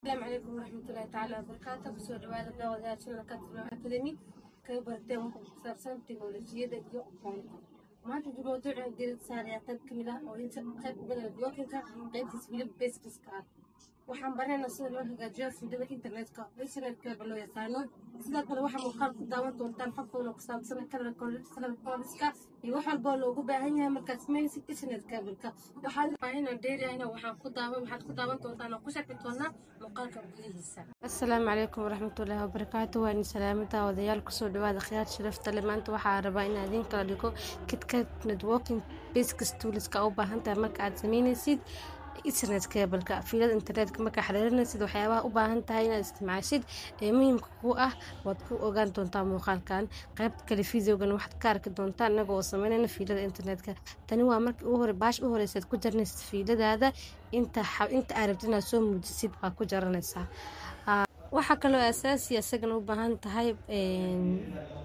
Asalaamu calaykum waraxmatullaahi tacaala wabarakaatu. Kusoo dhawaada daawadayaal channelka Tino Academy, kaga barteen waxa ku saabsan tiknoolajiyada iyo aqoonta. Maanta wuxuu mawduucan diiradda saarayaa qayb ka mid ah oo inta qayb uga networking-ka, qaybtiisa weliba basics-ka ah. Waxaan baranaynaa sida loo hagaajiyo fiilada internetka, internet cable loo yaqaano. Sidoo kale waxaa muuqaal ku daawan doontaan xog badan oo ku saabsan color codeska iyo wax walba oo loogu baahan yahay markaad sameynaysid internet cable-ka. Waxaad baahan dheeriyahna waxaan ku daawan waxaad ku daawan doontaan oo ku sharxi doonaa muuqaalka gudihiisa. Asalaamu calaykum waraxmatullaahi wabarakaatu. Waa idin salaamay daawadayaal, kusoo dhawaada khiyaar sharafta leh. Maanta waxaa rabaa inaan idiin kala dhigo kitka networking basics toolska u baahan tahay marka aad sameynaysid internet cable-ka, fiilada internetka. Markaa xiriirinaysid, waxyaabaha u baahan tahay inaad isticmaashid ee muhiimka ku ah waad ku ogaan doontaa muuqaalkan. Qaybta kale videogan waxaad ka arki doontaa inaga oo sameynayna fiilada internetka. Tani waa markii ugu hore baash u horeysaad ku jaranaysid fiiladaada. Inta aad rabtid inaad soo muujisid baa ku jaranaysaa. Waxaa kaloo asaasi isagana u baahan tahay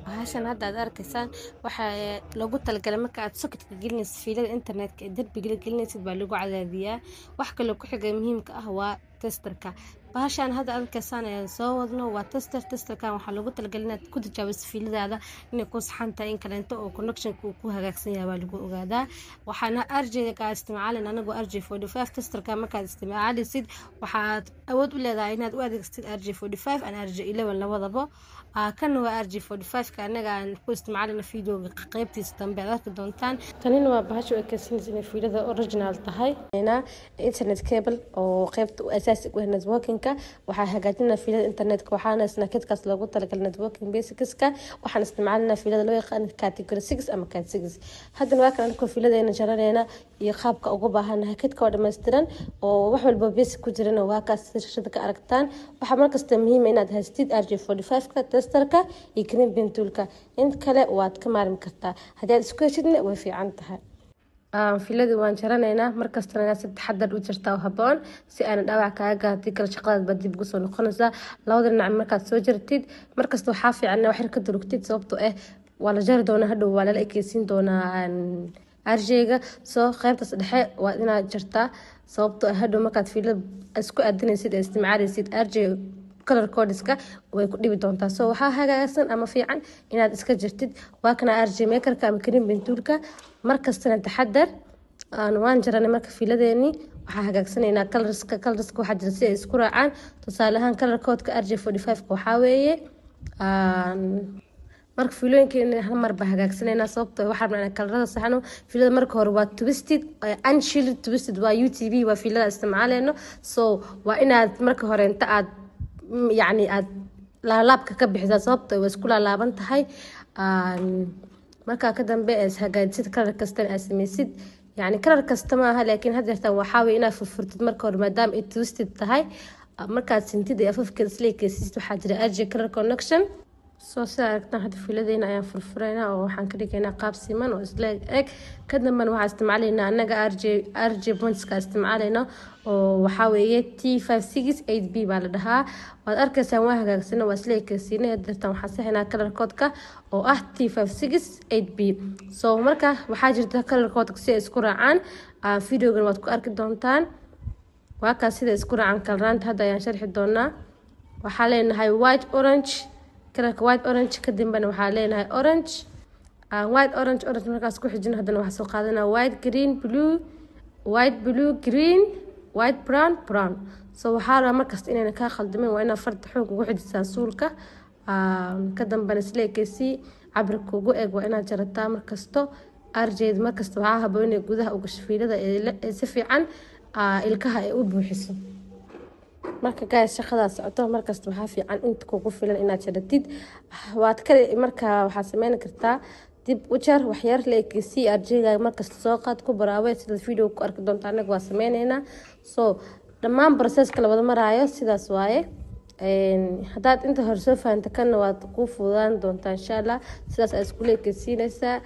bahashan hadda aad arkaysaan. Waxaa loogu talagalay marka aad socketka gelinaysid fiilada internetka ee derbiga la gelinaysid baa lagu cadaadiyaa. Wax kaloo ku xiga muhiimka ah waa testerka. Bahashan hadda aad arkaysaan ayaan soo wadno waa tester. Testerkan waxaa loogu talagalay inaad ku tijaabiso fiiladaada inay ku saxan tahay in kaleento oo connectionka uu ku hagaagsan yahay baa lagu ogaadaa. Waxaana RJ ka isticmaalin anagu RJ45. Testerka markaad isticmaalaysid, waxaad awood u leedahay inaad u adeegsatid RJ45 and RJ11 labadaba. Kan waa RJ45 ka anaga aan ku isticmaalina. Videoga qaybtiisa dambe aad arki doontaan. Tanina waa bahasha u ekaysanaysa inay fiilada original tahay. Internet cable oo qaybta u asaasiga u ah networking-ka, waxaa hagaajinaa fiilada internetka. Waxaana isna kitkaas loogu talagalay networking basicska. Waxaan isticmaalinaa fiilada loo yaqaan category 6 ama cat 6. Haddana waa kan anakoo fiiladeena jaranayna iyo qaabka ugu baahanahay kitka oo dhammaystiran oo wax walba basic ku jirana. Waa kaas shashada ka aragtaan. Waxaa markasta muhiim ah inaad haystid RJ45-ka, testerka iyo crimping toolka. Inta kale waad ka maarmi kartaa, haddii aad isku heshidna way fiican tahay. Filadii waan jaranaynaa. Markastana inaad si taxadar u jartaa oo haboon si aanan dhaawac kaaga gaar, hadii kale shaqadaad baa dib ugu soo noqonaysaa. Labada dhinac markaad soo jartid, markasta waxaa fiican inaad wax yar ka durugtid, sababtoo ah waa la jari doonaa, hadhow waa lala ekeysiin doonaa RJ-ga. Soo qaybtaas dhexe waa inaad jartaa, sababtoo ah hadhow markaad fiilada isku aadinaysid ee isticmaalaysid RJ color codeska way ku dhibi doontaa. So waxaa hagaagsan ama fiican inaad iska jirtid. Waa kana RJ makerka ama crimping toolka. Markastana taxadar. Waan jaranay marka fiiladeeni. Waxaa hagaagsanaynaa colorska. Colorska waxaa jira si ay isku raacaan. Tusaale ahaan, color codeka RJ45 waxaa weeye. Marka fiilooyinkeena hal mar baa hagaagsanaynaa, sababtoo waxaa rabnaa inaan kalarada saxno. Fiilada marka hore waa twisted, unshielded twisted, waa UTP, waa fiilada isticmaaleyno. So waa inaad marka hore inta aad yacni aad laalaabka ka bixisaa, sababto waa isku laalaaban tahay. Markaa ka dambe hagaajisid color kastana aad sameysid, yacni color kasta maaha, laakiin had yartaan waxaa weye inaad furfurtid marka hore maadaama ay twisted tahay. Markaad sintid ee afafkeeda isla ekeysisid, waxaa jira RJ color connection. Soo sida aragtaan, hadda fiiladeena ayaan furfuraynaa oo waxaan ka dhigaynaa qaab siman oo isla eg. Ka dambena waxaa isticmaalaynaa annaga RJ pointska isticmaalayna oo waxaa weeye T568B baa la dhahaa. Waad arkaysaan, waa hagaagsana, waa isla ekeysiinay. Dartan waxaan saxaynaa color codeka oo ah T568B. So marka waxaa jirta color codeka si ay isku raacaan. Videogan waad ku arki doontaan. Waa kaas sida isku raacaan kalraanta. Hadda ayaan sharxi doonaa. Waxaa leenahay white orange, colorka white orange. Kadibna waxaa leenahay orange, white orange, orange. Markaas ku xijino, haddana waxaa soo qaadanaa white green blue, white blue green, white brown, brown. So waxaa rabaa markasta inayna kaa khaldamin, waa inaad farta xoog ugu xijisaa suulka. Ka dambena isla ekeysii cabirka ugu eg waa inaad jarataa markasto RJ-da. Markasta waxaa haboon inay gudaha u gasho fiilada ee si fiican ilkaha ay u buuxiso. Marka guys, shaqadaas socoto, markasta waxaa fiican inta kugu filan inaad jaratid. Waad ka marka waxaad sameyn kartaa dib u jar waxyar la ekeysii RJ-gaaga. Markasta soo qaad, ku baraawe sida video ku arki doonta. Anaga waa sameyneynaa. So dhammaan processka la wada maraayo sidaas waaye. Haddaad inta hore soo fahanta, kanna waad kuu fududaan doontaa insha Allah. Sidaas aad iskula ekeysiinaysaa.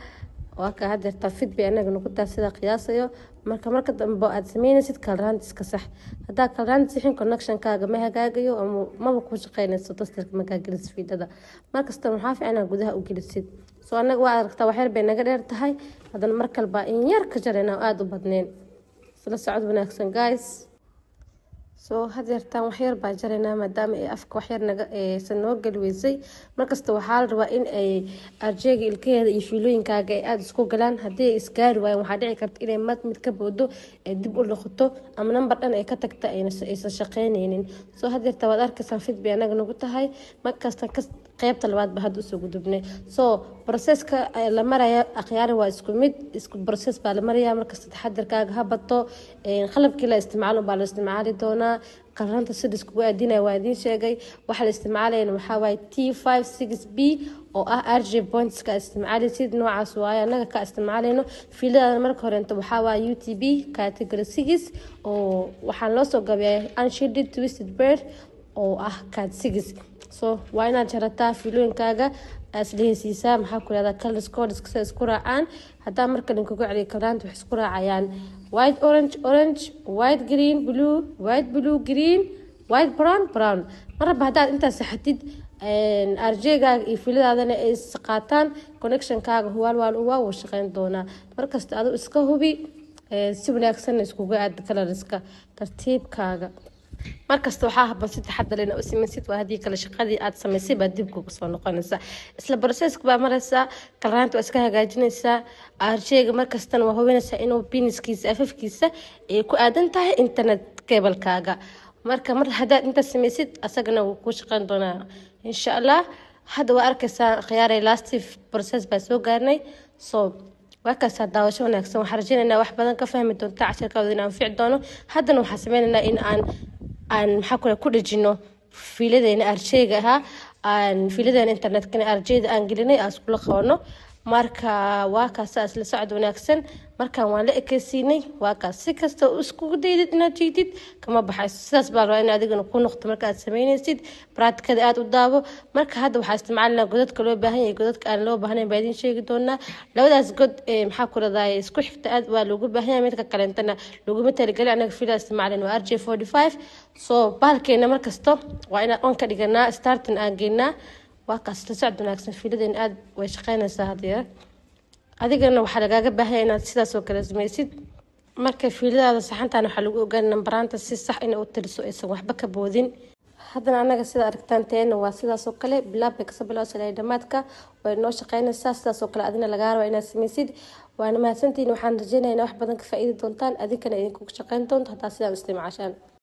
Waa ka hadeertaa fit bay anaga noqotaa sida qiyaasayo. Marka dambe aad sameynaysid kalraanta iska sax. Haddaa kalraanta sixin, connectionkaaga ma hagaagayo ama maba ku shaqeynayso testerka markaa gelisid fiilada. Markasta waxaa fiican inaad gudaha u gelisid. So anaga waa aragtaa, waxyar bay naga dheer tahay. Haddana mar kalbaa in yar ka jarayna oo aada u badneyn. Isla socod wanaagsan, guys. Soo hadeertaan waxyar baa jaraynaa, maadaama ay afka waxyar naga aysan noo geli weysay. Markasta waxaa la rabaa in ay RJ-ga ilkaheeda iyo fiilooyinkaaga ay aada isku galaan. Haddii ay isgaari waayaan, waxaa dhici karta inay mad mid ka boodo, ay dib u noqoto, ama nambar dhan ay ka tagta, aysan shaqeyneynin. Soo hadeerta waad arkaysaan, fit bay anaga nagu tahay. Markasta qeybta labaad ba hadda usoo gudubnay. So processka la maraya, akhyaari, waa isku mid, isku process baa la maraya. Markasta taxadarkaaga ha bato. Qalabkii la isticmaalo baa la isticmaali doonaa. Qaranta sida iskugu aadinaya waa idiin sheegay. Waxa la isticmaalayana waxaa waaye T56B oo ah RJ pointska isticmaalaysid, noocaas waaye annaga ka isticmaalayno. Fiiladaada marka horeento waxaa waaye UTP category 6, oo waxaan loo soo gabeeyay unshielded twisted pair, oo ah cat 6. So waa inaad jarataa fiilooyinkaaga, isleheysiisaa, maxaa ku rahdaa, colors codeska sida isku raacaan. Haddaa marka linkugu celiyo, kalaanta waxay isku raacayaan white, orange, orange, white, green, blue, white, blue, green, white, brown, brown. Marraba haddaad intaas saxatid, RJ-gaaga iyo fiiladaadana ay is qaataan, connectionkaaga huwaal waal uwaa wuu shaqeyn doonaa. Markasta adu iska hubi, si wanaagsanna iskuga aad colorska tartiibkaaga. Markasta waxaa haboon si taxadar ina u samaysid, waa haddii kale shaqadii aad samaysay baa dib kugu soo noqonaysa. Isla processka baa maraysaa, kalaraanta waa iska hagaajinaysaa. RJ-ga markastana waa hubinaysaa inuu piniskiisa, afafkiisa ay ku aadan tahay internet cablekaaga. Marka mar haddaad intaas samaysid, asagana wuu kuu shaqeyn doonaa, insha Allah. Hadda waa arkaysaa, khiyaaray, last process baa soo gaarnay. So waa kaasaa, daawasho wanaagsan. Waxaan rajeynaynaa wax badan ka fahmi doonta casharkooda in anfici doono. Haddana waxaan sameynaynaa in aan maxaa kule ku dhejino fiiladeena RJ-ga ahaa, aan fiiladeena internetkana RJ-da aan gelinay aan iskula qabano. Marka waa kaasa, isla socod wanaagsan. Markaan waan la ekeysiinay. Waa kaas, si kasta iskugu daydid inaad jiidid kama baxayso. Sidaas baa rabaa in adigana ku noqto marka aad sameynaysid practicada, aada u daabo. Marka hadda waxaa isticmaalinaa godadka loo baahan yahay, godadka aan loo baahnayn baa idiin sheegi doonaa. Labadaas god ee maxaa ku radaay isku xigta aad waa loogu baahan yahay, midka kaleentana laguma talagelin. Anaga fiilada isticmaalin waa RJ45. So bahalkeena markasta waa inaan on ka dhiganaa, starting aan geynaa. Waa kaas, la socod wanaagsan. Fiiladeena aada way shaqeynaysaa hadeer. Adigana waxaa lagaaga baahanya inaad sidaas oo kale samaysid. Marka fiiladaada saxantan waxaa lagu ogaan nambaraanta si sax inay u tiriso, aysan waxba ka boodin. Haddana anaga sida aragtaan teena waa sidaas oo kale, bilaab bay kasoo bilowsa ilaa dhamaadka, way noo shaqeynaysaa. Sidaas oo kale adina lagaa rabaa inaad samaysid. Waana mahadsantihiin. Waxaan rajeynaya inaa wax badan ka faa'iidi doontaan, adinkana idinkugu shaqeyn doonto haddaa sidaan isticmaashaan.